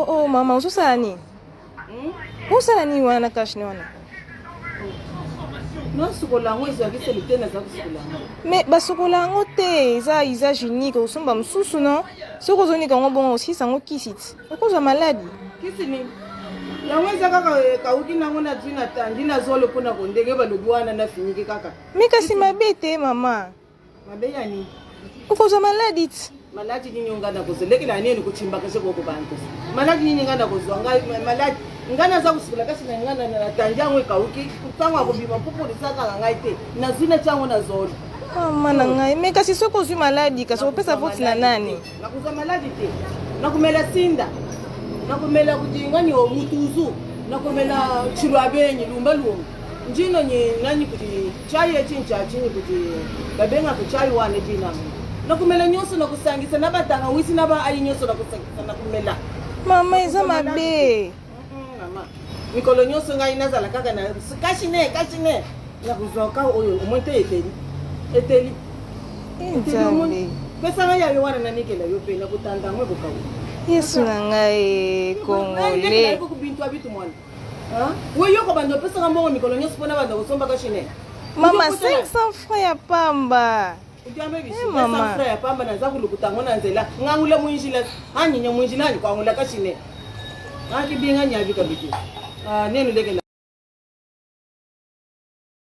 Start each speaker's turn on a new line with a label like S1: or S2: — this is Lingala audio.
S1: Oh oh mama, ozosala nini?
S2: Hmm?
S1: Osala nini wana na cache wana?
S2: Nasukola yango, ezwaki seli te, naza kosukola yango.
S1: Mais basukola yango te, eza usage unique, osomba mosusu no. Soki ozonika yango bongo osilisa yango kisi ti. Okozwa maladi.
S2: Kisi nini? Yango eza kaka ekauki nango, nazwi natandi na zolo mpona kondenge balobi wana nafiniki kaka.
S1: Mais kasi mabe te mama.
S2: Mabe ya nini?
S1: Okozwa maladi ti.
S2: Maladi nini nga nakozwa? Lekela nini kuchimbaka sekoko bantu? Maladi nini nga nakozwa? Ngai maladi ngai naza kosukola kasi na ngai natandi yango ekauki, ntango akobima mpupulisaka ngai te, nazwi na tiango na zolo.
S1: Mama na ngai, mais kasi soki ozwi maladi, kasi opesa faute na nani?
S2: Nakozwa maladi te, nakomela sinda, nakomela kudingani o mutuzu, nakomela chilwabenyi lumbalumba njino nyi nani kuti chai echincha chinyi kuti babengaka chai wana dinango, nakomela nyonso, nakusangisa na batangawisi na baayi nyonso, nakusangisa, nakomela.
S1: Mama, eza mabe.
S2: Mama, mikolo nyonso ngai nazala kaka na cache-nez, cache-nez. Nakozwa ka oyo omoi te, eteli eteli.
S1: Nzambe.
S2: Pesanga ya yo wana, nanikela yo mpe nakotanda yango, ekokauka.
S1: Yesu na ngai, congolais.
S2: Bintu abitu mwana oyoka bando opesaka mbongo mikolo nyonso mpona banda kosomba cache-nez.
S1: Mama, 500 francs ya pamba.
S2: Ujambe bishi.
S1: Eh, mama.
S2: Franc ya pamba, naza kulukuta yango na nzela, ngangula mwinjila anyinya mwinjila anyi kwangula cache-nez akibinga nyabi kabidi nenu lekela.